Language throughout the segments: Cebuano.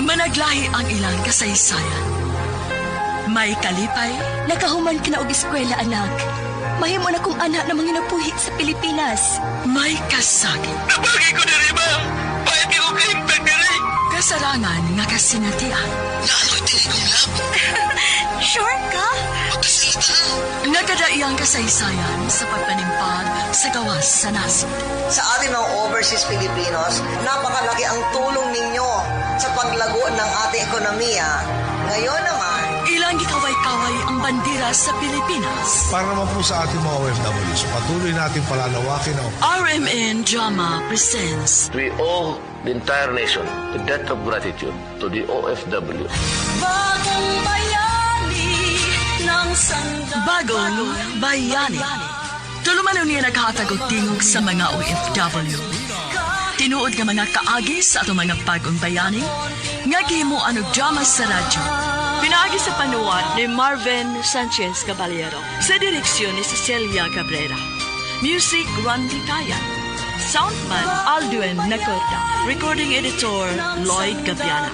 Managlahi ang ilang kasaysayan. May kalipay, Nakahuman ka na og eskwela, anak. Mahimo na kong anak na manginabuhi sa Pilipinas. May kasakit. Nabagi ko na rin, ma'am. Pahit ko kahimpag na rin. Kasarangan nga kasinatian. Naloy tinigong lab. Sure ka? Pagkasalita. Nagkadaiyang kasaysayan sa pagpanimpag sa gawas sa nasod. Sa ating mga overseas Filipinos, napakalaki ang tulong ninyo sa paglago ng ating ekonomiya. Ngayon naman, Ilang gikaway-kaway ang bandera sa Pilipinas. Para naman po sa ating mga OFWs, patuloy natin palalawakin ang RMN Drama presents We owe the entire nation a debt of gratitude to the OFW. Bagong Bayani ng Bagong Bayani. Tulumanon niya naghatag og tingog sa mga OFW. Tinuod nga mga kaagi sa atong mga bagong bayani nga gihimuan og drama sa radyo. Pinaagi sa panuwat ni Marvin Sanchez Caballero sa direksyon ni Cecilia Cabrera. Music Randy Tayan. Soundman Alduin Nacorda. Recording editor Lloyd Gabiana.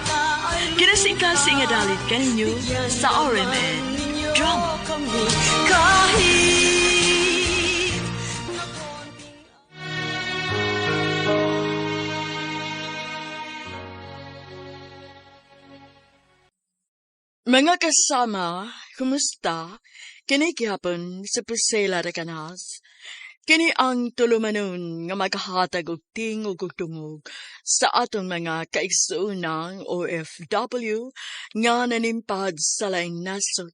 Kinasingkasing nga dalit kaninyo sa RMN Drama. Kahit Mga kasama, kumusta? Kini gihapon sa Priscilla de Canas. Kini ang tulumanon nga maghatag og tingog ug tungog sa atong mga kaigsuonang OFW nga nanimpad sa laing nasod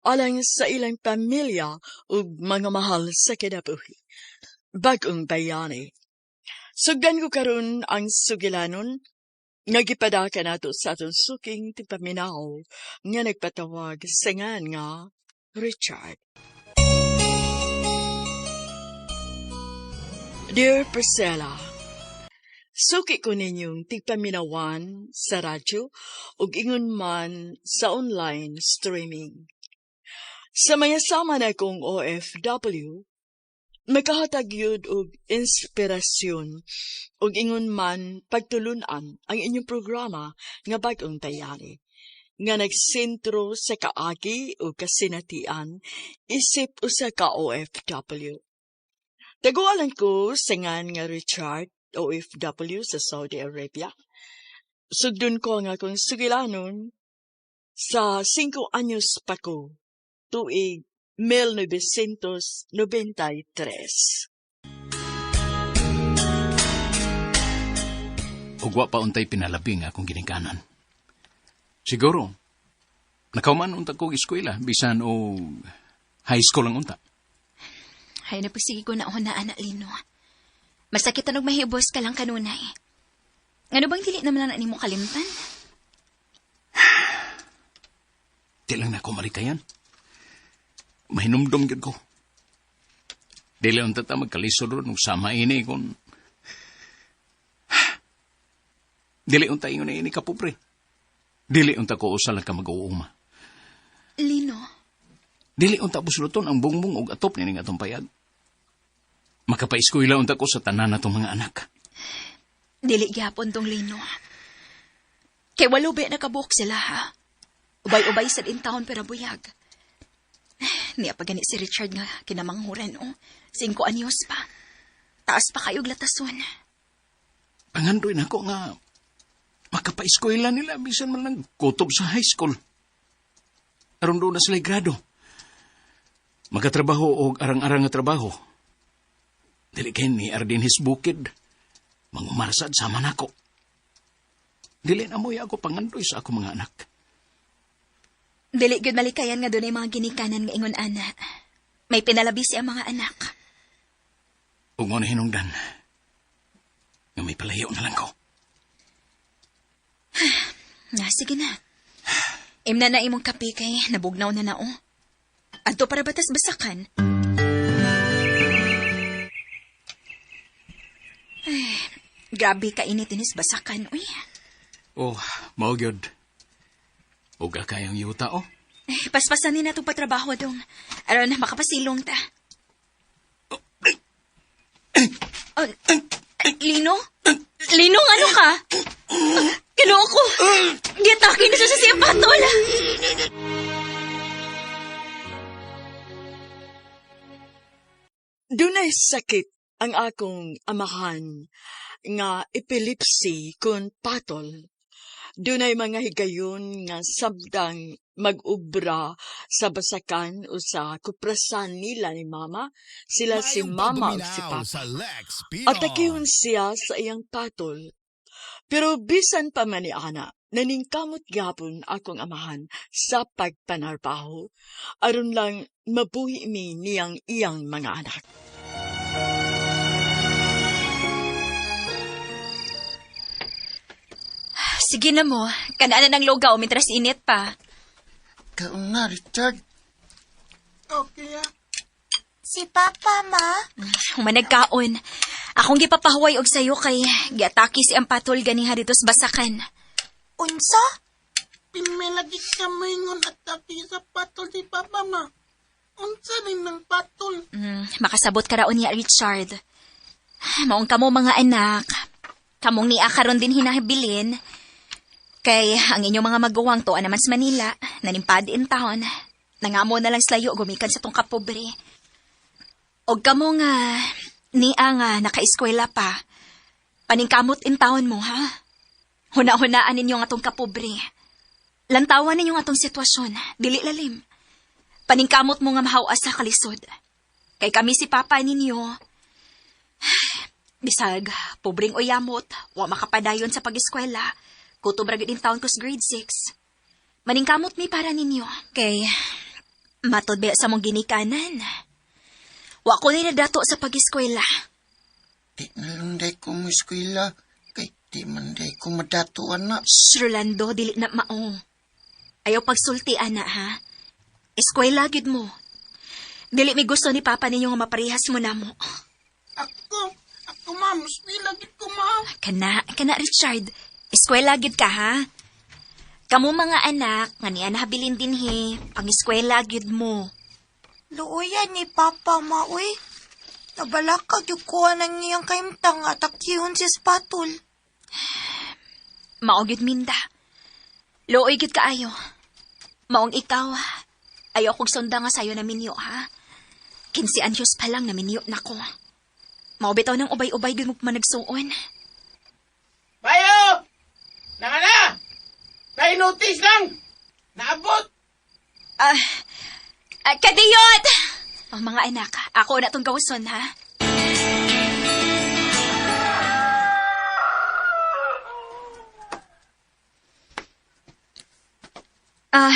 alang sa ilang pamilya ug mga mahal sa kinabuhi. Bag-ong bayani. Sugdan ko karon ang sugilanon nga gipadaka nato sa atong suking tigpaminaw nga nagpatawag sa ngan nga Richard. Dear Priscilla, suki ko ninyong tigpaminawan sa radyo ug ingon man sa online streaming. Sa mga sama na kong OFW, makahatag yun og inspirasyon ug ingon man pagtulunan ang inyong programa nga Bag-ong Bayani nga nagsentro sa kaagi o kasinatian isip usa ka OFW. Tagualan ko sa ngan nga Richard, OFW sa Saudi Arabia. Sugdon ko ang akong sugilanon sa 5 anyos pa ko, tuig 1993. Ug wa pa untay pinalabi nga akong ginikanan. Siguro, nakauman unta kog eskwela, bisan og high school lang unta. Hay na sige ko na na, anak Lino. Masakit anog mahibos ka lang kanunay. Ngano bang dili naman lang na nimo kalimtan? Di lang na ako marikayan. Mahinumdum gyud ko. Dili unta ta magkalisod ron ug sama ini kung dili unta ingon na ini ka pobre. Dili unta ko usa lang ka mag-uuma. Lino, Dili unta busluton ang bungbong og atop nining atong payag. Makapaeskwela unta ko sa tanan natong mga anak. Dili gyapon tong Lino. Kay walo ba nakabuok sila ha? Ubay-ubay sa din taon pero buyag. Niya pa gani si Richard nga kinamanghuran oh. 5 anyos pa. Taas pa kayo latason. Pangandoy na ako nga makapaeskwela nila bisan man lang kutob sa high school. Aron doon na sila grado. Magatrabaho og arang-arang nga trabaho. Dili kay ni Ardin his bukid. Mangumarsad sama nako. Dili na mo'y ako pangandoy sa ako mga anak. Dili gyud malikayan nga dunay mga ginikanan nga ingon ana. May pinalabi siya mga anak. Ug mo na hinungdan nga may palayo na lang ko. Na, sige na. Imna na imong kape kay nabugnaw na nao. Adto para batas basakan. Ay, grabe ka init inis basakan, uy. Oh, mao gyud. Uga kayong yuta, oh. Ay, paspasan ni na itong patrabaho dong. Aron na makapasilong ta. Oh, Lino? Lino, ano ka? Kinuha ko. Gitaki na siya sa siyang patol. Dunay sakit ang akong amahan nga epilepsy kun patol. Dunay mga higayon nga sabdang mag-ubra sa basakan o sa kuprasan nila ni mama, sila si Maayong mama ug si pagduminaw papa. sa Lex Pino. Atakihon siya sa iyang patol. Pero bisan pa man ni ana, naningkamot gyapon akong amahan sa pagpanarbaho, aron lang mabuhi mi niyang iyang mga anak. Sige na mo, kanaan na ng lugaw, mitras init pa. Kaon na, Richard. Okay ah. Si Papa, ma? Humanagkaon. Akong gipapahuway og sayo kay giatake si ang patol ganiha dito sa basakan. Unsa? Pinmelagi ka maingon at taki sa patol si Papa, ma. Unsa din ng patol? Makasabot ka raon niya, Richard. Maong kamo mga anak. Kamong niya karon din hinahabilin. Kay ang inyong mga maguwang tuwa naman sa Manila, nanimpad in town. Nangamo na lang slayo gumikan sa tong kapobre. Og kamo nga niya nga nakaeskwela pa. Paningkamot in town mo, ha? Huna-hunaan ninyo nga tong kapobre. Lantawan ninyo nga tong sitwasyon. Dili lalim. Paningkamot mo nga mahawas sa kalisod. Kay kami si Papa ninyo. Bisag, pobreng uyamot, wa makapadayon sa pag-eskwela. Kutob ra gyud in taon ko sa grade 6. Maningkamot mi para ninyo. Kay, matod ba sa mong ginikanan? Wa ko ni nadato sa pag-eskwela. Di na lang day ko mo eskwela. Kay di man day ko madato, anak. Shh, Rolando, dili na mao. Ayaw pagsulti, ana, ha? Eskwela gyud mo. Dili mi gusto ni Papa ninyo nga maparehas mo namo. Ako, ma'am. Eskwela gid ko, ma'am. Kana, kana Richard. Eskwela gid ka ha. Kamo mga anak, nga niya nahabilin din he, pang-eskwela gid mo. Luoyan ni Papa, ma, uy. Nabalaka gyud ko ng iyang kaimtang at atakihon si spatol. Mao gyud minda. Luoy gyud kaayo. Maong ikaw, ayaw kong sunda nga sayo na minyo ha. 15 anyos pa lang na minyo nako. Mao bitaw ng ubay-ubay gyud mo managsuon. Bayo! Nangana! Kay notice lang! Naabot! Kadiyot! Oh, mga anak, ako na tong gawson ha.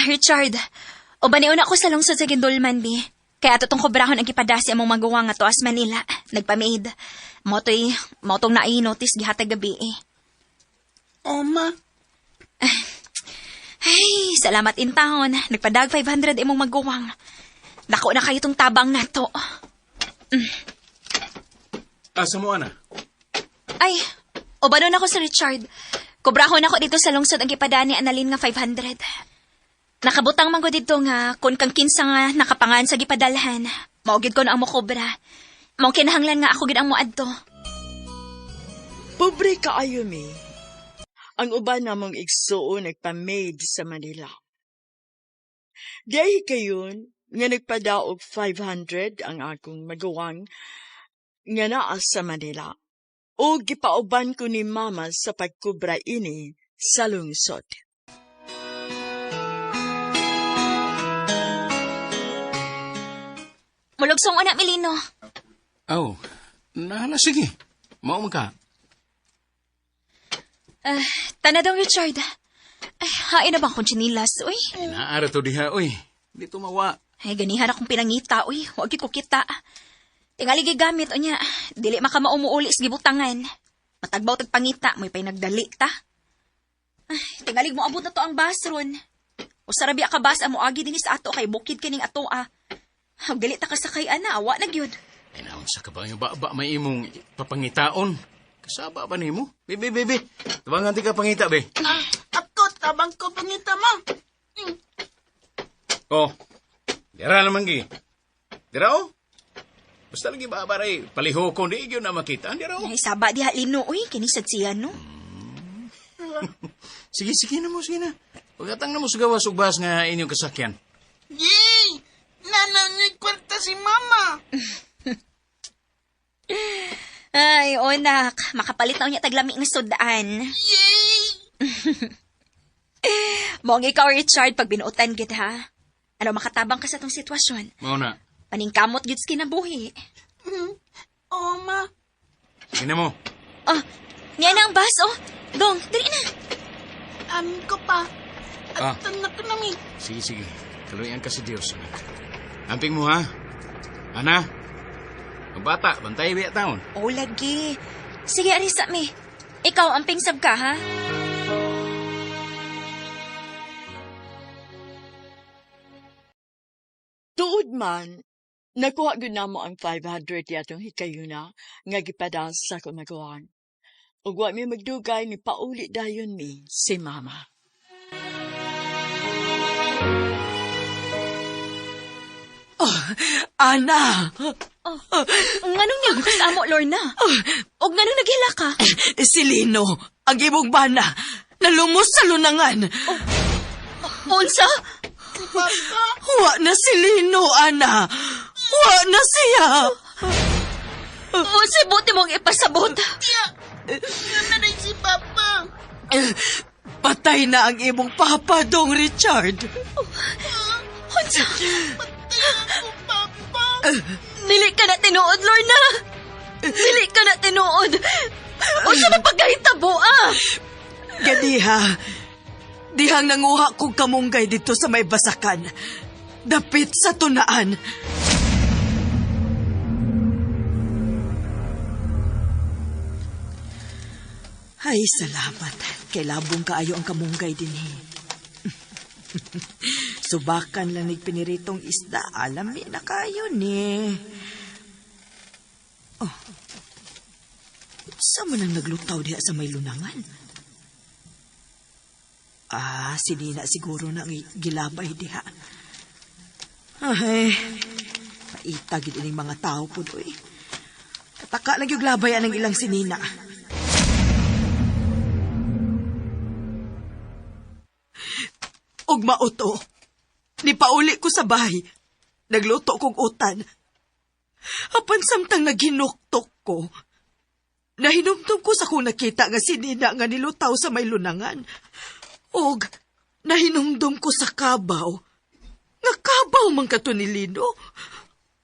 Richard, ubanion ako sa lungsod sa Gindulman, bi. Kaya ato tong kobrahon ang gipadasi among magawa nga tuas Manila. Nagpamaid. Motoy, motong nai-notice gihatag gabi eh. Oh, ma. Ay, salamat in taon. Nagpadag 500 imong maguwang. Dako na kayo tong tabang nato. Asa mo, ana? Ay, ubanon ako si Richard. Kobrahon ako dito sa lungsod ang gipadani analin nga 500. Nakabutang man ko dito nga kung kang kinsa nga nakapangan sa gipadalhan. Mao gid ko na ang mokobra. Mao kinahanglan nga ako gid ang moadto. Pobre kaayo mi. Ang uban namong igsuon nagpa-maid sa Manila. Diay kayon nga nagpadaog 500 ang akong maguwang nga naa sa Manila. O gipauban ko ni mama sa pagkubra ini sa lungsod. Mulugsong una, Melino. Oh, nahala sige. Mao man ka. Tana daw, Richard. Ay, hain na ba akong tsinilas, uy? Naara to diha, uy. Di tumawa. Ay, ganihan akong pinangita, uy. Huwag ko kita. Tingali gigamit, unya. Dili maka maumuuli sa gibutangan. Matagbaw tag pangita, may pay nagdali ta. Ay, tingalig mo abot na to ang bus ron. O sarabi ka bus, amo agi din sa ato kay bukid kining ato ah. Ug dili ta kasakay ana, awa na gyud. Ay, naon sa ka ba yung ba may imong papangitaon? Kasaba ba nimo? Bebe, bebe. Tabangan ti ka pangita, be. Ako, tabang ko pangita, ma. Oh, dira naman gi. Dira oh. Basta lagi ba baray, palihokon di gyud na makita. Dira oh. Ay, saba diha lino, uy, kini sad siya no. Sige, sige na mo, sige na. Pagkatang na mo sa gawas ug bas nga inyong kasakyan. Yay! Nananyo'y kwarta si Mama. Ay, onak, makapalit na unya taglami ng sudaan. Yay! Mong ikaw, Richard, pag binuotan gid ha. Ano makatabang ka sa tong sitwasyon? Mao na. Paningkamot gid sa kinabuhi. Oo, Ma. Sige na mo. Oh, niya na ang bus, oh. Dong, dali na. Amin ko pa. Ah. At anak ko nami. Sige, sige. Kaluyan ka sa Diyos, anak. Amping mo, ha? Ana? Ang bata, bantay biya taon. Oh, lagi. Sige, arisa mi. Ikaw ang pingsab ka, ha? Tuod man, nakuha gyud namo ang 500 yatong hikayuna nga gipadal sa kumaguan. Ug wa mi magdugay ni pauli dayon mi si mama. Oh, Ana! Oh, nganong niya sa amo, Lorna? Og nganong naghila ka? Si Lino, ang imong bana, nalumos sa lunangan. Unsa? Wa na si Lino, Ana. Wa na siya. Unsa buti mong ipasabot? Tiya, yun na rin si Papa. Patay na ang imong papa, Dong Richard. Unsa? Patay ako, Papa. Dili ka na tinuod, Lorna. Dili ka na tinuod. Unsa man pagkahitabo, ah? Gadiha, dihang nanguha kong kamunggay dito sa may basakan. Dapit sa tunaan. Ay, salamat. Kay labong kaayo ang kamunggay dinhi. Subakan lang ni piniritong isda. Alami na kayo ni. Oh. Sa man ang naglutaw diha sa may lunangan? Ah, si Nina siguro na ang gilabay diha. Ay, paita gid ining mga tao pud oy. Kataka lang yung labay anang ilang si Nina. Og mauto. Nipauli ko sa bahay. Nagluto kog utan. Apan samtang naghinuktok ko, nahinumdum ko sa kung nakita nga si Nina nga nilutaw sa may lunangan. Og nahinumdum ko sa kabaw. Nga kabaw man kato ni Lino.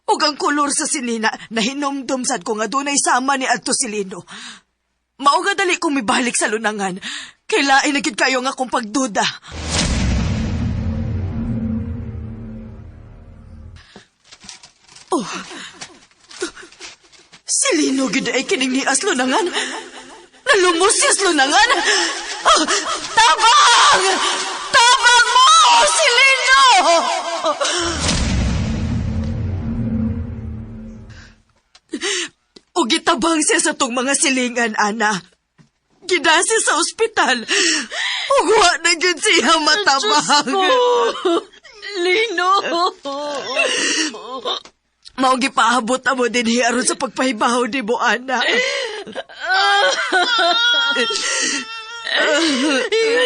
Og ang kolor sa sinina, nahinumdum sad ko nga dunay sama ni adto si Lino. Mao nga dali kong mibalik sa lunangan. Kay lain na gid kayo nga akong pagduda. Oh. Si Lino gid ay kining nias lunangan. Nalumos siya sa lunangan. Oh, tabang! Tabang mo! Si Lino! O gitabang siya sa tong mga silingan, Ana. Gidasi sa ospital. Ug wa na gyud siya matabang. Lino! Mao gipaabot amo dinhi aron sa pagpahibaw ni mo, Ana.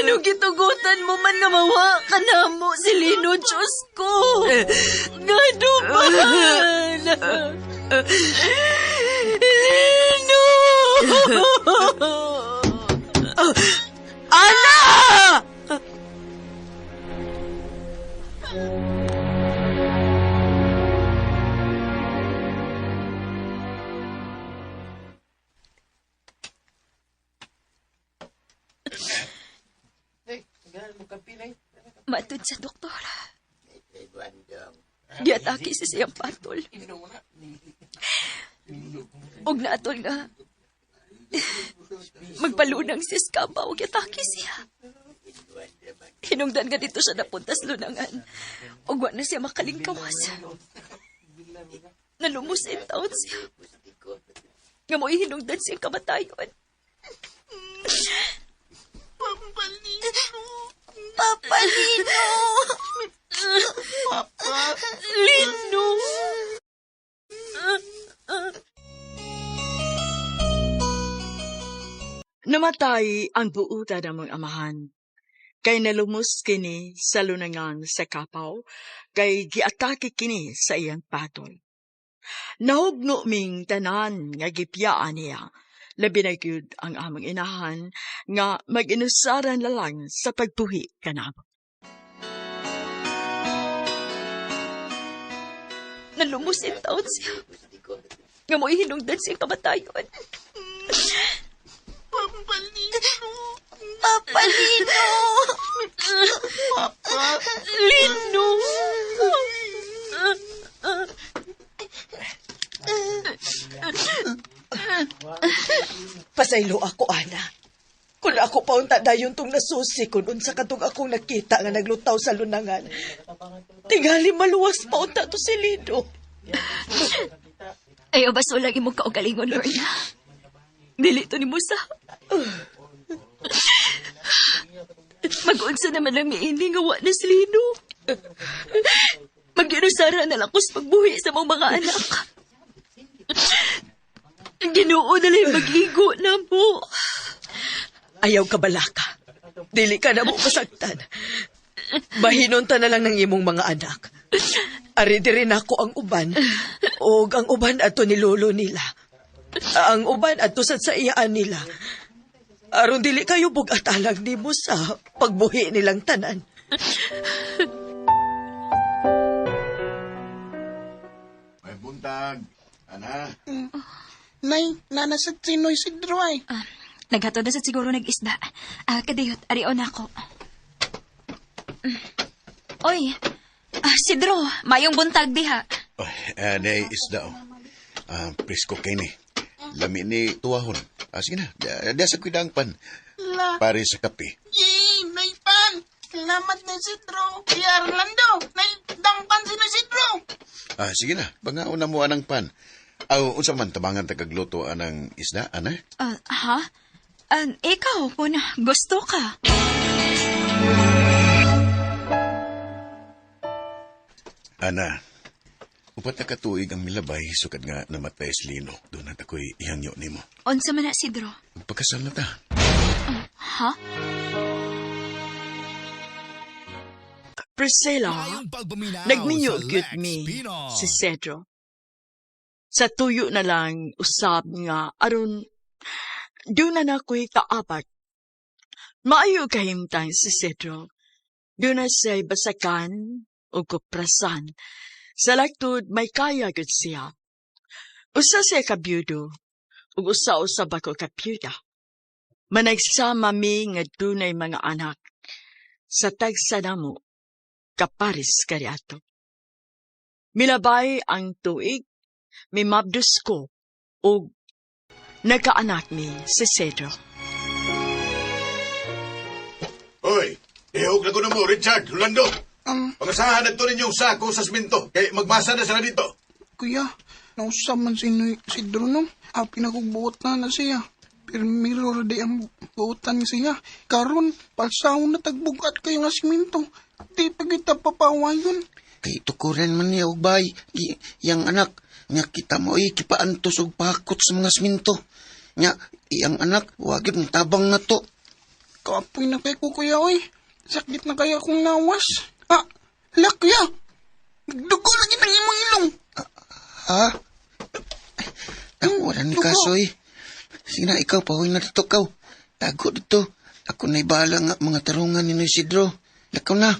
Ano gitugutan mo man nga mawa ka na mo si Lino, Diyos ko! Ngano man? Lino! Ana! Matod sa doktor. Giatake sa siyang patol. Og naatol nga. Magpalunang si Skaba og giatake siya. Hinungdan nga dito siya napuntas lunangan. Og wa na siya makalingkawas. Nalumos in taon siya. Nga mo hinungdan siyang kamatayon. Pampalino. Papa Lino! Papa. Lino! Namatay ang buutan among amahan. Kay nalumos kini sa lunangan sa kapaw, kay giatake kini sa iyang patol. Nahugno ming tanan nga gipiyaan niya. Labi na gyud ang among inahan nga mag-inusaran lalang sa pagbuhi kanamo. Nalumos in taon siya. Nga mo ihinungdan siyang kamatayon. Papalino. Papalino! Papa. Lino! Pasaylo ako, Ana. Kung ako pa unta dayon tong nasusi kun unsa katong akong nakita nga naglutaw sa lunangan. Tingali maluwas pa unta to si Lino. Ayaw ba so lang imong kaugalingon, Lorna? Dili to ni Musa. Mag-unsa naman lang miini nga wa na si Lino. Mag-inusara na lang ko sa pagbuhi sa mong mga anak. Ginoo na lang mag-igo na mo. Ayaw ka balaka. Dili ka na mo masaktan. Bahinon ta na lang ng imong mga anak. Ari diri nako ang uban. Og ang uban ato ni lolo nila. Ang uban adto sad sa iyaan nila. Aron dili kayo bugat alang nimo sa pagbuhi nilang tanan. May buntag. Ana. Nay, nana sa Chinoy Sidro ay. Naghatod na sa siguro nag-isda. Kadiyot, arion ako. Oy, Sidro, mayong buntag diha. Oy, nay isda oh. Presko kay ni. Lami ni tuwahon. Sige na, diya sa kuidang pan. La. Pare sa kape. Yay, nay pan. Salamat na Sidro. Kuya Orlando, nay dangpan si na Sidro. Sige na, bangaon na mo anang pan. Aw, unsa man tabangan ta kagluto anang isda, ana? Ha? Ikaw, kung gusto ka. Ana, upat na katuig ang milabay sukad nga namatay si Lino. Doon na tako'y ihangyo nimo. Unsa man na, Sidro? Magpakasal na ta. Ha? Priscilla, nagminyo gyud mi si Cedro. Sa tuyo na lang usab nga aron doon na nako'y kaapat. Maayo kahimtang si Cedro. Doon na siya'y basakan o kuprasan. Sa laktod may kaya gud siya. Usa siya kabyudo, ug usa-usa ba ko kabyuda. Managsama mi nga dunay mga anak. Sa tagsa namo, kaparis kaniadto. Milabay ang tuig, mimabdos ko, ug nagkaanak mi si Cedro. Oy, ihog na ko na mo, Richard, Rolando. Pangasahan na to ninyong sako sa siminto. Kay magmasa na sila dito. Kuya, nausa man si Noy Sidro no. Pinagugbuot na na siya. Pero mirror di ang buotan siya. Karon, palsahon na tagbugat kayo nga siminto. Di pa kita papawayon. Kay tukuran man niya og bay, iyang anak. Nya kita mo ay kipaantos og pakot sa mga siminto. Nya iyang anak, wagib ng tabang na to. Kapoy na kay ko, kuya, oy. Sakit na kaya akong nawas. La, kuya. Dugo lagi ng imong ilong. Ha? Ang wala ni kaso, eh. Sige na, ikaw, pahuwi na dito, kaw. Tago dito. Ako na'y bahala nga mga tarungan ni Isidro. Lakaw na.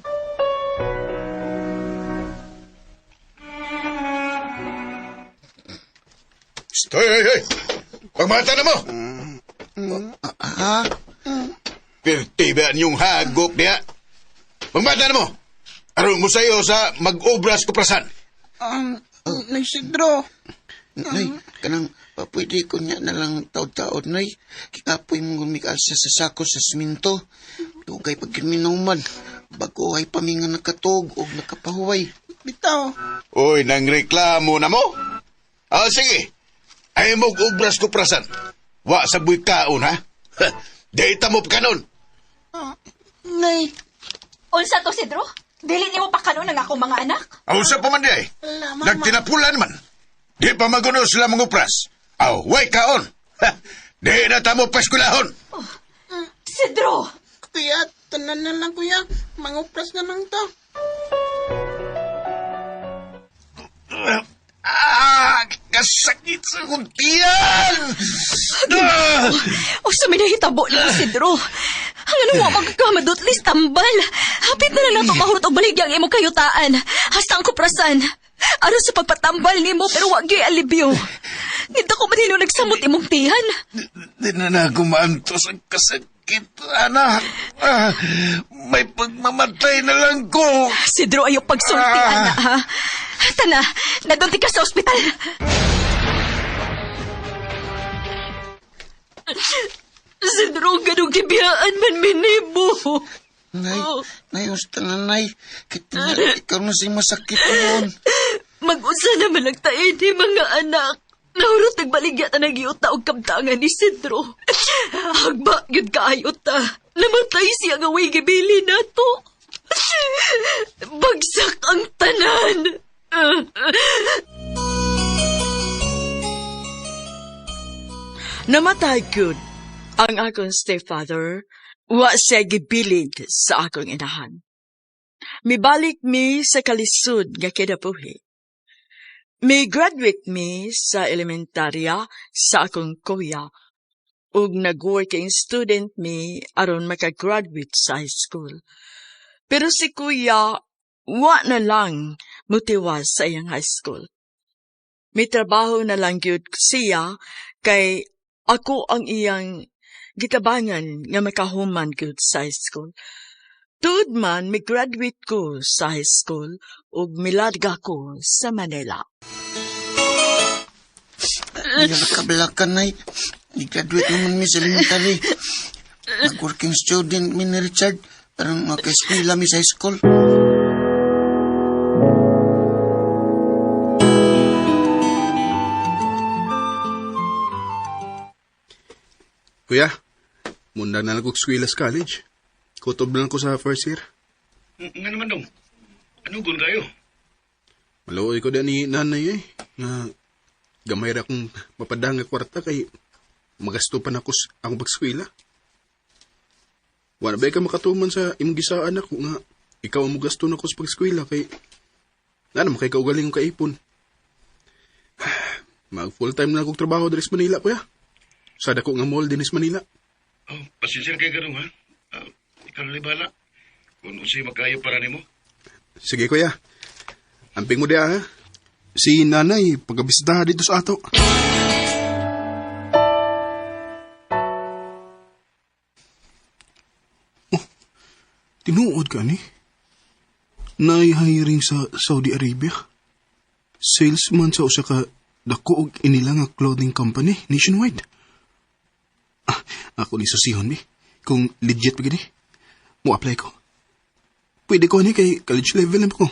Psst, hoy, hoy, hoy! Pagmata na mo! Ha? Pirtiba niyong hagop niya. Pagmata na mo! Aron mo sa'yo sa mag-obras kuprasan. Nay Isidro. Nay, kanang pwede ko niya na lang taod-taod, nay. Kikapoy mong gumikalsa sa sako sa siminto. Dugay pag minuman. Bago ay paminga nakatog o nakapahuway. Bitaw. Uy, nang reklamo na mo? Sige. Ay mo obras kuprasan. Wa sa buhay kaon, ha? Di ita mo kanon. Nay. Unsa to, Sidro? Dili nimo pa kanon ang akong mga anak? Aw, sa pa man di ay. Wala, mama. Nagtinapulan man. Di pa maguno sila mga upras. Aw, way kaon. Ha, Di na tamo paskulahon. Sidro! Kuya, tanan na lang kuya. Mangupras na lang ta. Ah, kasakit sa akong tiyan! Ah! O sa minahitabo ni Isidro. Ang ano mo magkamadutlis tambal. Hapit na lang nato mahurot og baligya ang imong kayutaan. Hasta ang kuprasan. Aron sa pagpatambal nimo pero wa gyud alibyo. Nidto ko man hino nagsamot imong tiyan. Di na na ako maantos ang kasakit, anak. Ah, may pagmamatay na lang ko. Sidro ayo pagsulti ana ha. Tana, nadunti ka sa ospital. Sidro, ganong gibiyaan man minimo. Nay, nay, usta na, nay. Kita ikaw na si masakit noon. Mag-usa naman ang taini, mga anak. Nahurot nagbaligya ta nagyuta og kamtangan ni Sidro. Hagba, yun kaayo ta. Namatay siya nga way gibili na to. Bagsak ang tanan. Namatay gyud ang akong stepfather, wa siya gibilid sa akong inahan. Mibalik mi sa kalisod nga kinabuhi. Mi graduate mi sa elementarya sa akong kuya ug nag-working student mi aron makagraduate sa high school. Pero si kuya wa na lang mutiwas sa iyang high school. Mitrabaho na lang gyud siya kay ako ang iyang gitabangan nga makahuman gyud sa high school. Tuod man mi-graduate ko sa high school ug milarga ko sa Manila. Hindi na kabalakan, nay. Ni-graduate naman mi sa elementary. Nag-working student mi ni Richard. Parang maka-eskwela mi sa high school. Kuya, munda na lang kong eskwela sa college. Kutob lang ko sa first year. Nga naman dong. Ano gun kayo? Maluoy ko din ni nanay eh. Nga gamay ra akong mapadang nga kwarta kay magasto pa na ko akong pagskwela. Wala ba ka makatuman sa imong gisaan ako nga ikaw ang mugasto na ko sa pagskwela kay na naman kay kaugaling kong kaipon. Mag full time na akong trabaho diri sa Manila, kuya. Sa dako nga mall din sa Manila. Oh, pasensya kay ganun ha. Ikaw na bala. Kung unsay makayo para nimo. Sige, kuya. Amping mo diya, ha? Si nanay, pagkabisita dito sa ato. Oh, tinuod ka ni? Nay hiring sa Saudi Arabia. Salesman sa usa ka dako og inila nga clothing company nationwide. Ah, ako ni susihon ni. Kung legit pa gini, mo apply ko. Pwede ko ni kay college level na ko.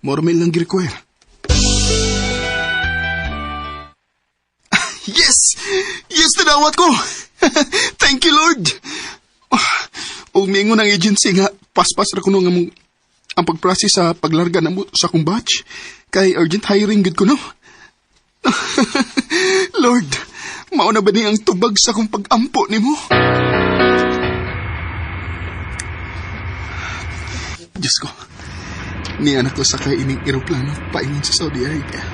More may lang gi-require. Yes! Yes, tinawat ko! Thank you, Lord! Ug miingon ang agency nga paspas ra kuno nga mong ang pag-process sa paglarga na mo sa akong batch kay urgent hiring gud kuno. Lord, mao na ba ni ang tubag sa akong pag-ampo nimo? Diyos ko, ni anak ko sakay ining eroplano paingon sa Saudi Arabia.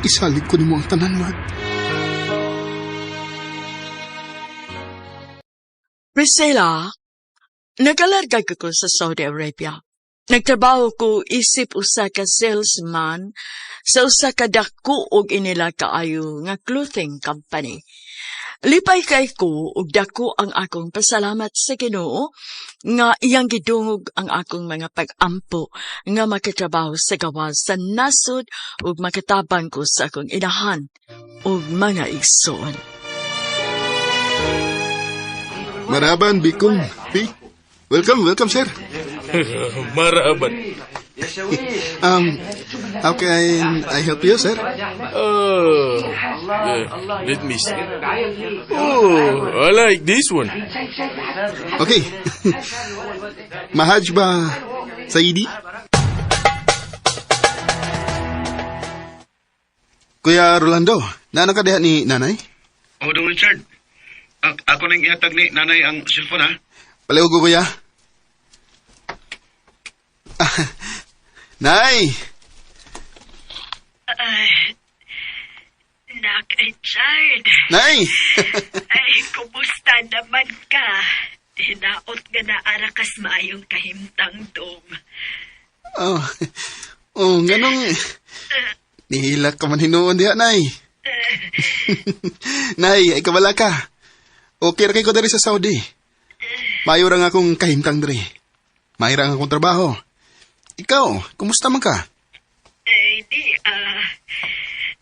Isalig ko nimo ang tanan, Lord. Priscilla, nagalarga ko sa Saudi Arabia. Nagtrabaho ko isip usa ka salesman sa usa ka dako og inila kaayo nga clothing company. Lipay kay ko og dako ang akong pasalamat sa Ginoo nga iyang gidungog ang akong mga pag-ampo nga makatrabaho sa gawas sa nasod ug makatabang ko sa akong inahan ug mga igsoon. Maraban, Bikong. P. Welcome, welcome, sir. Maraban. How can I help you, sir? Let me see. Oh, I like this one. Okay. Mahaj ba Saidi? Kuya Rolando, naana ka diha ni nanay? Oh, Dong Richard. Ako nang ihatag ni nanay ang cellphone, ha? Palihog ko, kuya. Nay! Ay, Nak Richard. Nay! Ay, kumusta naman ka? Hinaot nga na arakas maayong kahimtang dong. Oh, oh, ganong... Nihilak ka man hinuon diha, Nay. Nay, ay kabala ka. Okay ra kay ko diri sa Saudi. Mayo ra nga akong kahimtang diri. Maayo ra nga akong trabaho. Ikaw, kumusta man ka? Ay, di,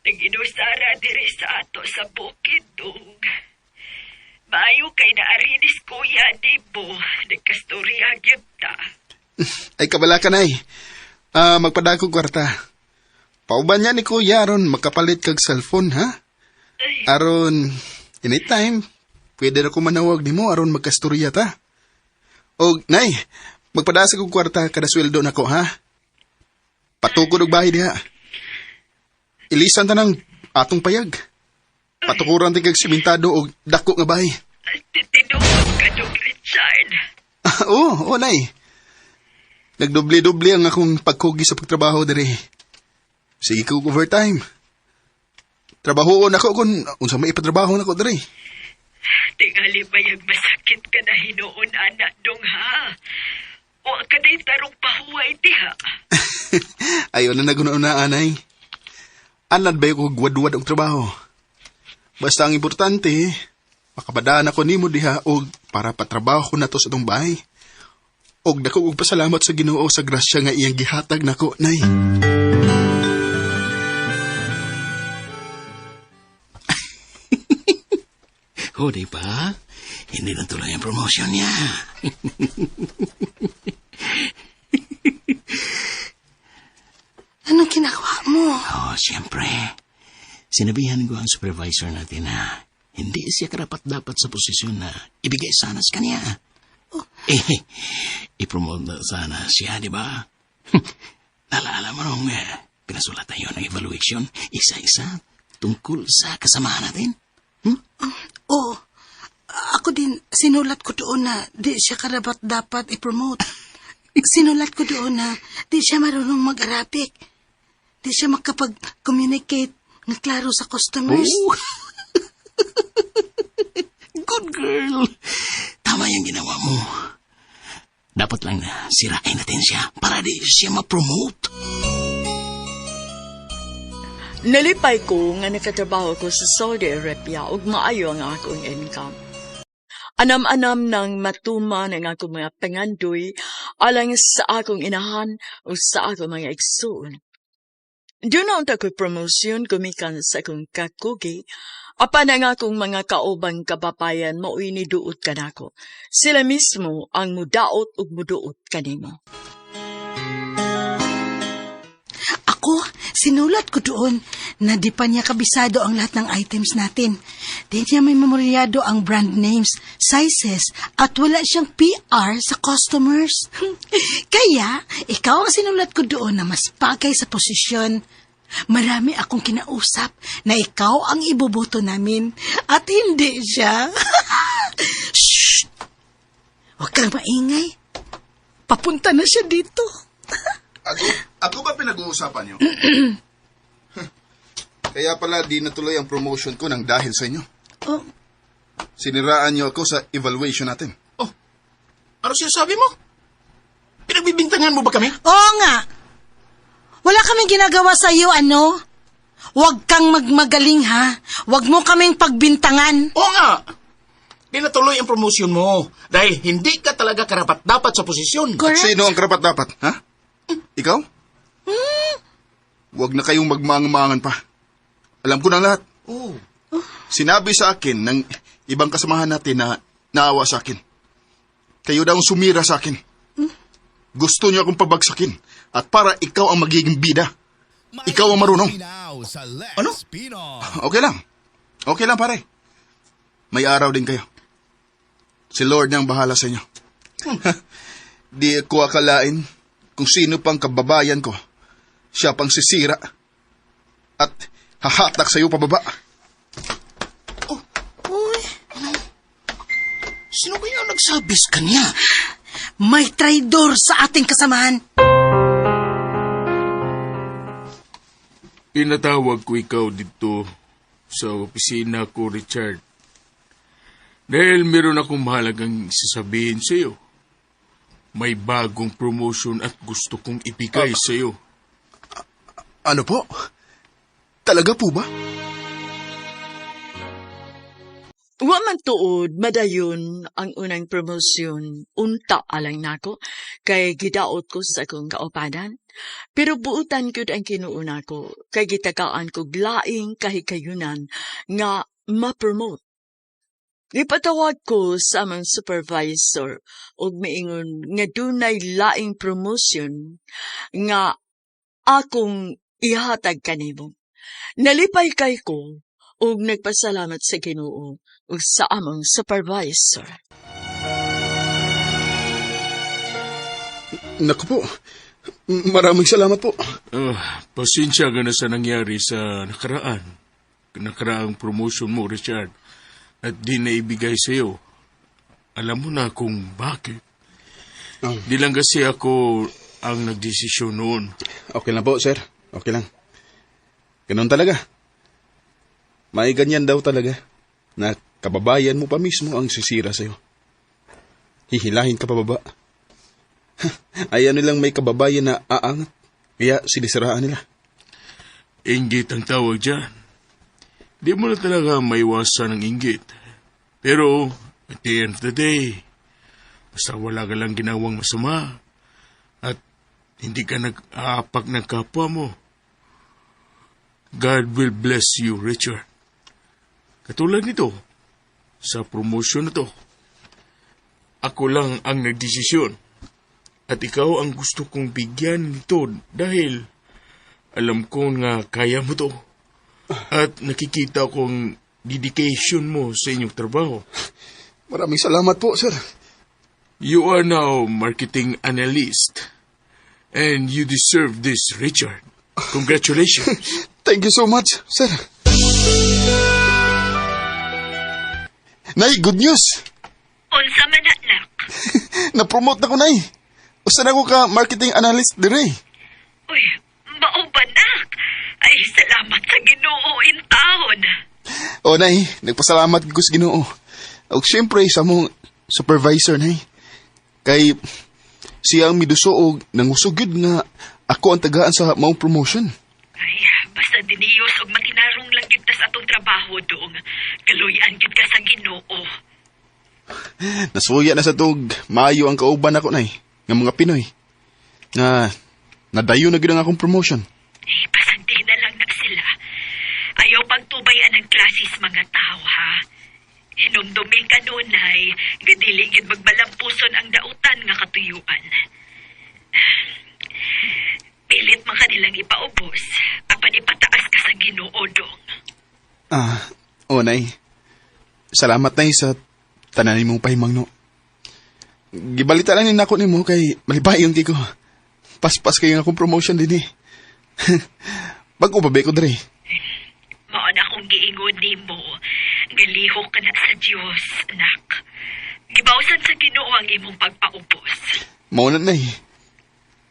naginusara diri sa ato sa bukid, dong. Maayo kay naarinis kuya, di bo. Nagkastorya gyud ta. Ay kabala ka, Nay. Magpadagkog kwarta. Pauban niya ni Kuya aron makapalit kag cellphone, ha? Aron, anytime, pwede na ko manawag nimo aron magkastorya ta. Og, Nay, magpadasa kog kwarta kada sweldo nako, ha? Patukod og bahay diha. Ilisan ta ng atong payag. Patukuran ti kag simentado og dako nga bahay. Tinuod ka dong, Richard. Oo, oh, Nay. Nagdubli-dubli ang akong pagkugi sa pagtrabaho diri. Sige ko overtime. Trabahoon ako kung unsa may ipatrabaho nako diri. Tingali bayag masakit ka na hinuon, anak dong, ha? Wa ka day tarong pahuway diha. Ayaw na naguna-una, anay. Anad ba ko gwadwad og trabaho? Basta ang importante, makabadaan ako nimo diha og para patrabaho na to sa atong bahay. Og dako og pasalamat sa Ginoo sa grasya nga iyang gihatag nako, Nay. O, di ba? Hindi na tuloy ang promotion niya. Anong ginagawa mo? Oh, siyempre. Sinabihan ko ang supervisor natin na hindi siya karapat-dapat sa posisyon na ibigay sana sa kanya. Eh, i-promote na sana siya, di ba? Nalaala mo nung pinasulat tayo ng evaluation, isa-isa, tungkol sa kasamahan natin? Oo. Ako din, sinulat ko doon na di siya karapat dapat i-promote. Sinulat ko doon na di siya marunong mag-Arabic. Di siya makapag-communicate ng klaro sa customers. Oh. Good girl. Tama yung ginawa mo. Dapat lang na sirain natin siya para di siya ma-promote. Nalipay ko nga nakatrabaho ko sa Saudi Arabia ug maayo ang akong income. Anam-anam nang matuman ang akong mga pangandoy alang sa akong inahan o sa akong mga igsoon. Doon na ko'y promosyon gumikan sa akong kakugi, apan ang akong mga kaubang kababayan mao'y niduot kanako. Sila mismo ang mudaot ug muduot kanimo. Ako, sinulat ko doon na di pa niya kabisado ang lahat ng items natin. Di niya may memoryado ang brand names, sizes, at wala siyang PR sa customers. Kaya, ikaw ang sinulat ko doon na mas bagay sa posisyon. Marami akong kinausap na ikaw ang iboboto namin at hindi siya. Shh! Huwag kang maingay. Papunta na siya dito. Ako ba pinag-uusapan niyo? Kaya pala di natuloy ang promotion ko ng dahil sa inyo. Oh. Siniraan niyo ako sa evaluation natin. Oh, ano sinasabi mo? Pinagbibintangan mo ba kami? Oo nga. Wala kaming ginagawa sa iyo, ano? Huwag kang magmagaling, ha? Huwag mo kaming pagbintangan. Oo nga. Di natuloy ang promotion mo dahil hindi ka talaga karapat-dapat sa posisyon. Correct. Sino ang karapat-dapat, ha? Ikaw? Huwag na kayong magmangamangan pa. Alam ko na lahat. Oh. Sinabi sa akin ng ibang kasamahan natin na naawa sa akin. Kayo daw ang sumira sa akin. Gusto niyo akong pabagsakin at para ikaw ang magiging bida. Ikaw ang marunong. Ano? Okay lang. Okay lang, pare. May araw din kayo. Si Lord nang bahala sa inyo. Di ko akalain kung sino pang kababayan ko. Siya pang sisira. At hahatak sa'yo pababa. Oh, Sino kaya ang nagsabi sa kanya? May traidor sa ating kasamahan. Pinatawag ko ikaw dito sa opisina ko, Richard. Dahil meron akong mahalagang sasabihin sa iyo. May bagong promotion at gusto kong ibigay sa iyo. Ano po? Talaga po ba? Wa man tuod madayon ang unang promosyon unta alang nako kay gidaot ko sa akong kaupanan. Pero buutan gyud ang Ginoo nako kay gitagaan kog laing kahigayunan nga ma-promote. Gipatawag ko sa among supervisor ug miingon nga dunay laing promotion nga akong ihatag kanimo. Nalipay kay ko ug nagpasalamat sa Ginoo ug sa among supervisor. Naku po. Maraming salamat po. Pasensya ka na sa nangyari sa nakaraan. Nakaraang promotion mo, Richard. At di na ibigay sa iyo. Alam mo na kung bakit. Di lang kasi ako ang nagdesisyon noon. Okay lang po, sir. Okay lang. Ganun talaga. May ganyan daw talaga na kababayan mo pa mismo ang sisira sa'yo. Hihilahin ka pababa. Ayaw nilang may kababayan na aangat. Kaya sinisiraan nila. Inggit ang tawag dyan. Di mo na talaga maiwasan ang inggit. Pero, at the end of the day, basta wala ka lang ginawang masama at hindi ka nag-aapak ng kapwa mo, God will bless you, Richard. Katulad nito, sa promotion na to, ako lang ang nagdesisyon. At ikaw ang gusto kong bigyan nito dahil alam ko nga kaya mo to. At nakikita kong dedication mo sa inyong trabaho. Maraming salamat po, sir. You are now marketing analyst. And you deserve this, Richard. Congratulations. Thank you so much, sir. Nay, good news! Unsa man na, nak? Na-promote na ko, Nay. Usa na ko ka marketing analyst dire. Uy, mao ba, nak? Ay, salamat sa Ginoo in taon. O, Nay, nagpasalamat ko sa Ginoo. Og siyempre sa mong supervisor, Nay. Kay siya ang miduso og nangusog gyud nga ako ang tagaan sa maong promotion. Ay, basta diniyos og matinarong lang gyud ta sa atong trabaho dong. Kaluyan gyud ka sa Ginoo. Nasuya na sa tug maayo ang kauban nako, Nay, nga mga Pinoy. Nga nadayo na gyud ang akong promotion. Eh, pasagdi na lang na sila. Ayaw pagtubayan ang klasis mga tao, ha? Hinumdumi ka nunay, gadili gyud magbalampuson ang dautan nga katuyuan. Pilit man kanilang ipaubos, apan ipataas ka sa Ginoo dong. O, Nay. Salamat, Nay, sa tanan nimong pahimangno. Gibalita lang ni nako nimo kay malipayon kay ko. Paspas kayo nga akong promotion din eh. Bago pa ba ko dre? Mao na akong giingon nimo, galihok ka na sa Dios, anak. Gibawsan sa Ginoo ang imong pagpaubos. Mao na, Nay.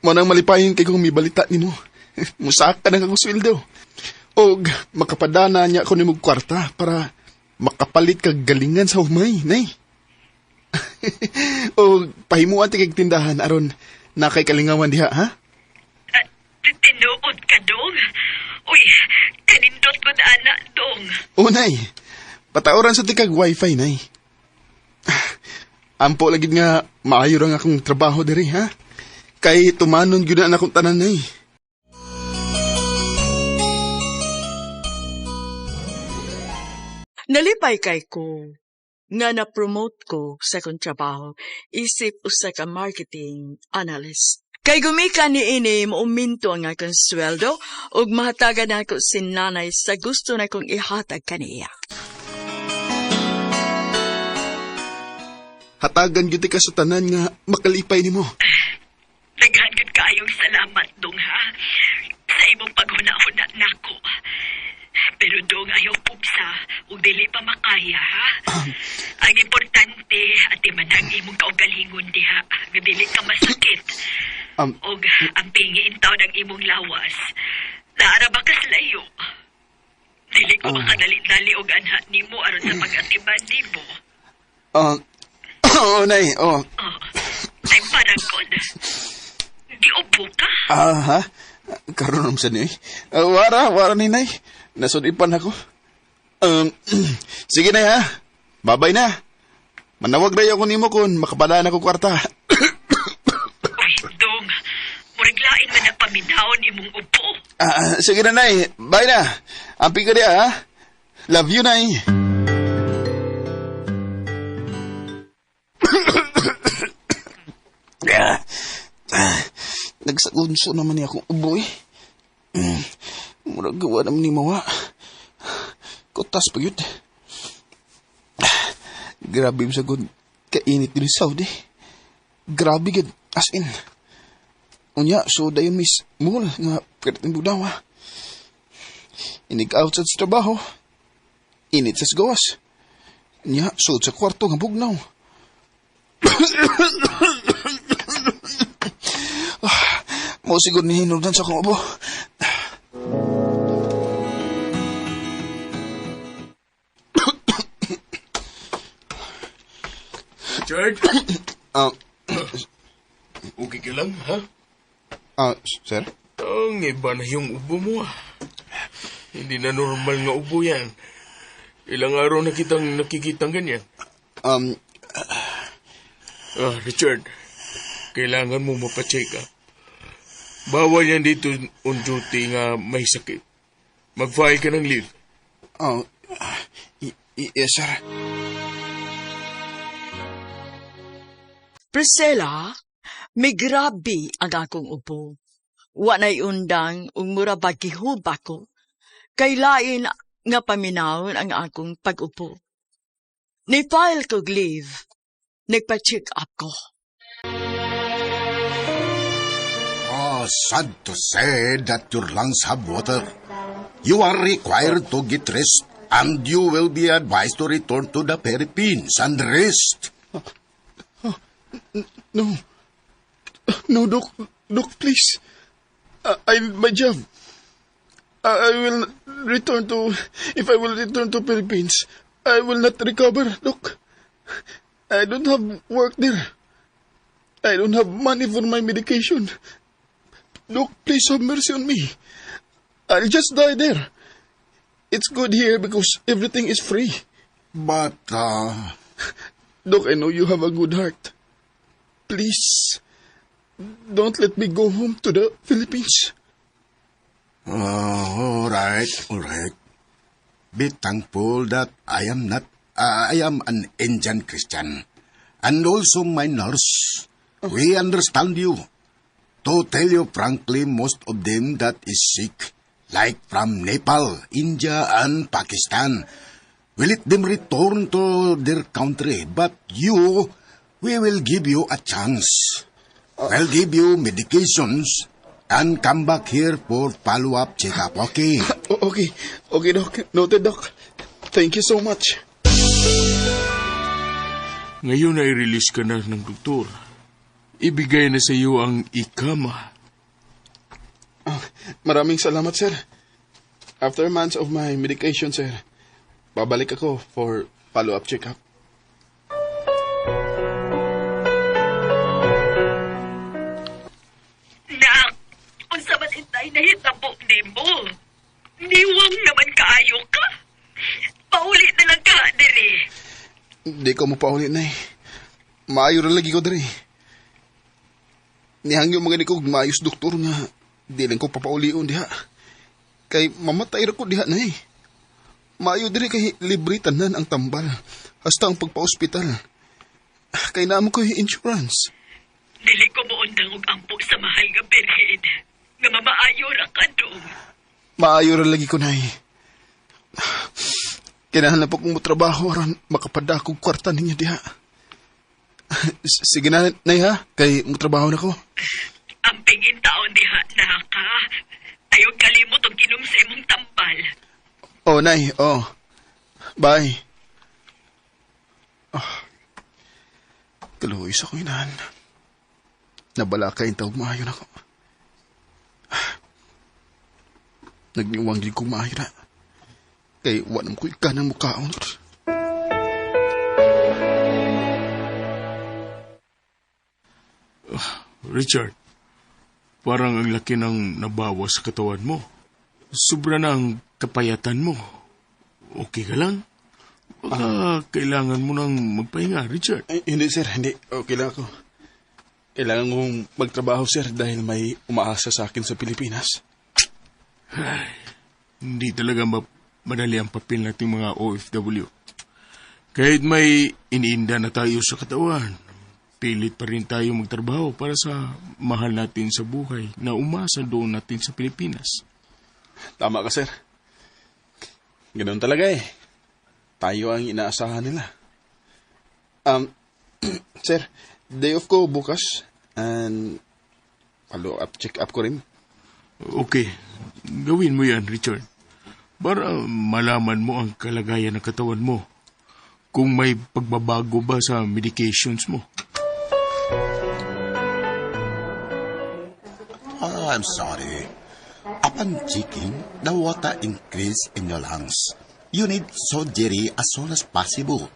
Mao nang malipayon kay kung mibalita nimo. Musaka na akong sweldo. Og makapadana niya ako nimog kwarta para makapalit kag galingan sa humay, Nay. Og pahimuan ti kag tindahan aron nakay kalingawan diha, ha? Tinuod ka dong. Uy, kanindot ko na anak dong. O, Nay. Pataoran sa tikag wifi, Nay. Ampo lagi nga maayo ra nga akong trabaho diri, ha? Kay tumanon gyud na akong tanan, Nay. Nalipay kay ko nga na-promote ko sa akong trabaho isip usa ka marketing analyst. Kay gumika ni ini muuminto ang akong sweldo ug mahatagan nako si nanay sa gusto na kong ihatag kaniya. Hatagan gyud ka sa tanan nga makalipay nimo. Daghan gyud kaayong salamat dong ha. Sa imong paghuna-huna nako. Pero dong ayaw pugsa ug dili pa makaya, ha? Ang importante, atiman ang imong kaugalingon diha, nga dili ka masakit. Og ang pingiin taon ang imong lawas. Naara ba kas layo? Dili ko makadali-dali og anha nimo aron sa pag-atiman nimo. Oh, nay, oh. Oh, ay parang god. Giubo ka? Ah, ha? Karon sa ni. Wara, wara ni nay. Nasudipan ako. Sige nay ha. Babay na. Manawag na ako nimo kun makapadaan ako kwarta. Uy, dong. Murag lain man ang paminawon imong ubo. Ah, sige na nay. Bye na. Ampi ka diya ha. Love you nay. Ah, nagsagunso naman niya akong ubo eh. Murag gawa naman ni mawa. Kutas pa yun. Grabe yung sagod. Kainit din sa Saudi. Grabe gid. As in. Unya, so dayon miss mall nga perting budawa. Inig out sa trabaho. Init sa gawas. Unya, sud sa kwarto nga bugnaw. Mo siguro ni hinugdan sa akong ubo. Richard? Okay ka lang, ha? Sir? Ang iba na yung ubo mo, ah. Hindi na normal nga ubo yan. Ilang araw na kitang nakikitang ganyan. Richard, kailangan mo mapacheck up. Bawal yan dito on duty nga may sakit. Mag-file ka ng leave. Oh, yes, sir. Priscilla, may grabe ang akong ubo. Wa na'y undang ug mura ba gihuba ko. Kay lain nga paminawon ang akong pag-ubo. Ni-file kog leave. Nagpa-check up ko. Oh, sad to say that your lungs have water. You are required to get rest and you will be advised to return to the Philippines and rest. No. No, Doc. Doc, please. I need my job. I will return to... If I will return to Philippines, I will not recover, Doc. I don't have work there. I don't have money for my medication. Doc, please have mercy on me. I'll just die there. It's good here because everything is free. But, Doc, I know you have a good heart. Please, don't let me go home to the Philippines. All right, all right. Be thankful that I am not, I am an Indian Christian. And also my nurse. We understand you. To tell you frankly, most of them that is sick, like from Nepal, India, and Pakistan, we let them return to their country. But you, we will give you a chance. We'll give you medications and come back here for follow-up checkup, okay? Okay. Okay, Doc. Noted, Doc. Thank you so much. Ngayon ay release ka na ng doktor. Ibigay na sa iyo ang ikama. Maraming salamat, sir. After months of my medication, sir, babalik ako for follow-up checkup. Nak, unsa man intay nahitabo nimo? Niwang naman kaayo ka. Pauli na lang ka diri. Di ko mapauli na eh. Maayo ra lagi ko diri. Nihangyo mga ni ko maayos doktor nga di lang ko papaulion diha. Kay mamatay ra ko diha na eh. Maayo diri kay libre tanan ang tambal. Hasta ang pagpa-ospital. Kay naamo ko insurance. Dili ko moundang og ampo sa mahal nga birhen. Nga mamaayo ra ka dong. Maayo ra lagi ko nay. Kinahanglan po kong motrabaho aron makapadakog kwarta ninyo diha. Sige na, nay ha, kay motrabaho na ko. Amping taon diha na ka. Ayaw kalimot og ginom sa imong tambal. Oh, Nay. Oh. Bye. Oh. Kaluoy sa akong inahan. Nabala ka yung tawag maayo na ko. Nagniwang din kong maayo na. Kay wanam ko ikanan mukhaon. Richard, parang ang laki ng nabawas sa katawan mo. Sobra na ang kapayatan mo. Okay ka lang? Baka kailangan mo nang magpahinga, Richard. Ay, hindi, sir. Hindi. Okay lang ako. Kailangan kong magtrabaho, sir, dahil may umaasa sa akin sa Pilipinas. Ay, hindi talaga madali ang papel nating mga OFW. Kahit may iniinda na tayo sa katawan, pilit pa rin tayo magtrabaho para sa mahal natin sa buhay na umasa doon natin sa Pilipinas. Tama ka, sir. Ganun talaga eh. Tayo ang inaasahan nila. Sir, day off ko bukas and follow-up, check-up ko rin. Okay, gawin mo yan, Richard. Para malaman mo ang kalagayan ng katawan mo. Kung may pagbabago ba sa medications mo. Oh, I'm sorry. Upon checking, the water increased in your lungs. You need surgery as soon as possible.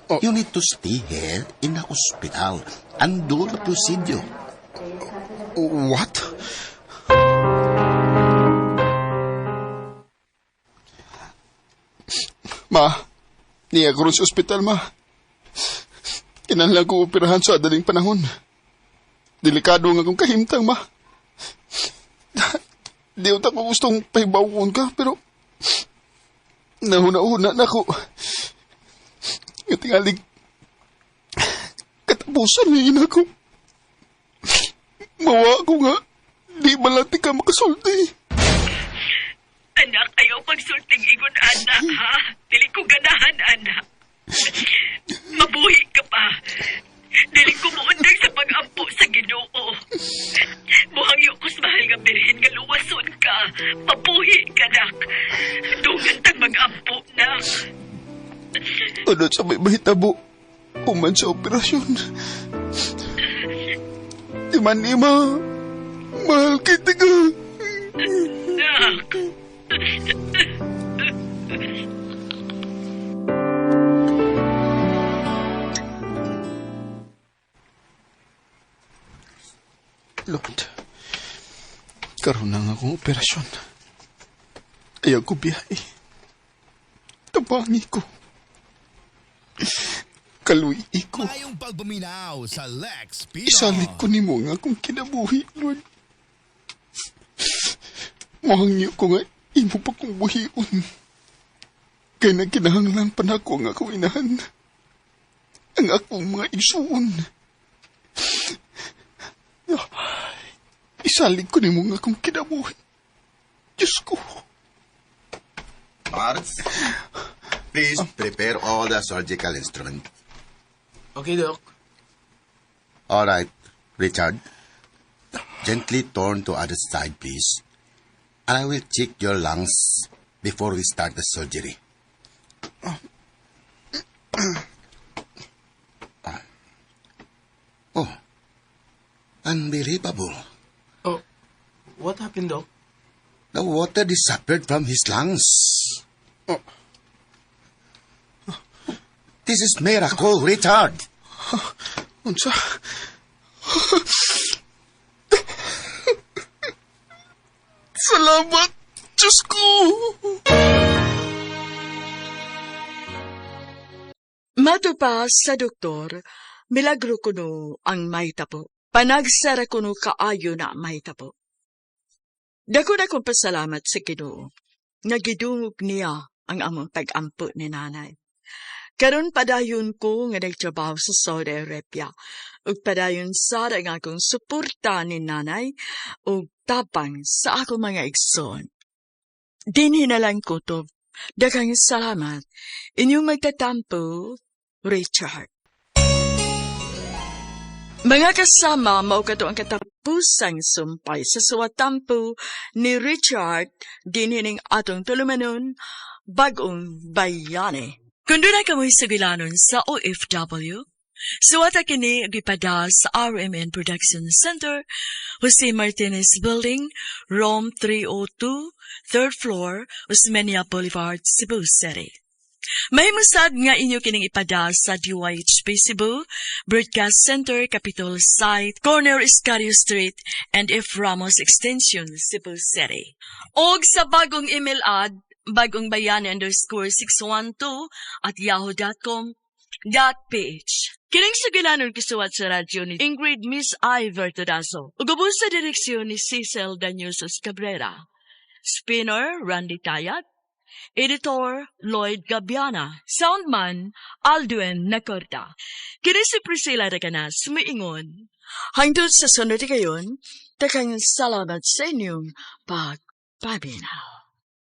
Oh. You need to stay here in the hospital and do the procedure. What? Ma, niya ko ron sa ospital, ma. Kinahanglan ko operahan sa adaling panahon. Delikado nga akong kahimtang, ma. Di utak ko gustong pahibawon ka, pero nahuna-huna na ako. Nga tingalig, katapusan ni ina ko. Mawa ko nga, di balati ka makasulti. Anak, ayaw pagsulting ingon, anak, ha? Dili ko ganahan, anak. Mabuhi ka pa. Dili ko muundang sa pag-ampo sa Ginoo. Muhangyo ko sa mahal nga birhen nga luwason ka. Mabuhi ka, nak. Dungan tag mag-ampo, nak. Ano sa may mahitabo, human sa operasyon. Di man ima, mahal kita ka. Nak. Lord, karon na nga akong operasyon. Ayaw ko biyahe. Tabangi ko. Kaluy ko. Mayong pagpaminaw sa Lex Pino. Isalig ko nimo nga akong kinabuhi, Lord. Mahangyo ko nga imo pa kong buhion. Kaya na kinahanglan pa na ako ang akong inahan. Ang akong mga igsuon. Isalig ko nimo nga akong kinabuhi. Diyos ko. Parts, please prepare all the surgical instruments. Okay, Doc. All right, Richard. Gently turn to other side, please. And I will check your lungs before we start the surgery. Oh, unbelievable. Oh, what happened, Doc? The water disappeared from his lungs. Oh. This is miracle, Richard. Unsa? Salamat, Diyos ko! Matupa sa doktor, milagro kuno ang mahitabo. Panagsara kuno kaayo na mahitabo. Dako na kong pasalamat sa Ginoo. Nga gidungog niya ang among pag-ampo ni nanay. Karon padayon ko nga nagtrabaho sa Saudi Arabia ug padayon sada ang akong suporta ni nanay ug tapang sa akong mga igsoon. Dinhi na lang kutob. Daghang salamat. Inyong magtatampo, Richard. Mga kasama, mao kato ang katapusang sumpay sa suwatampo ni Richard dinhining atong tulumanon. Bagong Bayani. Kung duna kamoy sugilanon sa OFW, suwata kini ug ipada sa RMN Production Center, Jose Martinez Building, Room 302, third floor, Osmeña Boulevard, Cebu City. Mahimo sad nga inyo kining ipada sa DYHP Cebu, Broadcast Center, Capitol Site, Corner Escario Street, and F. Ramos Extension, Cebu City. Og sa bagong email ad, bagongbayani_612@yahoo.com.ph. Kining sugilanon gisuwat sa radyo ni Ingrid Miss Iver Todaso. Ug ubos sa direksyon ni Cecil Danyusos Cabrera. Spinner, Randy Tayat. Editor, Lloyd Gabiana. Soundman, Aldwin Nacorda. Kini si Priscilla Recanas, miingon. Hangtod sa sunod kayon, daghang salamat sa inyong pagpaminaw.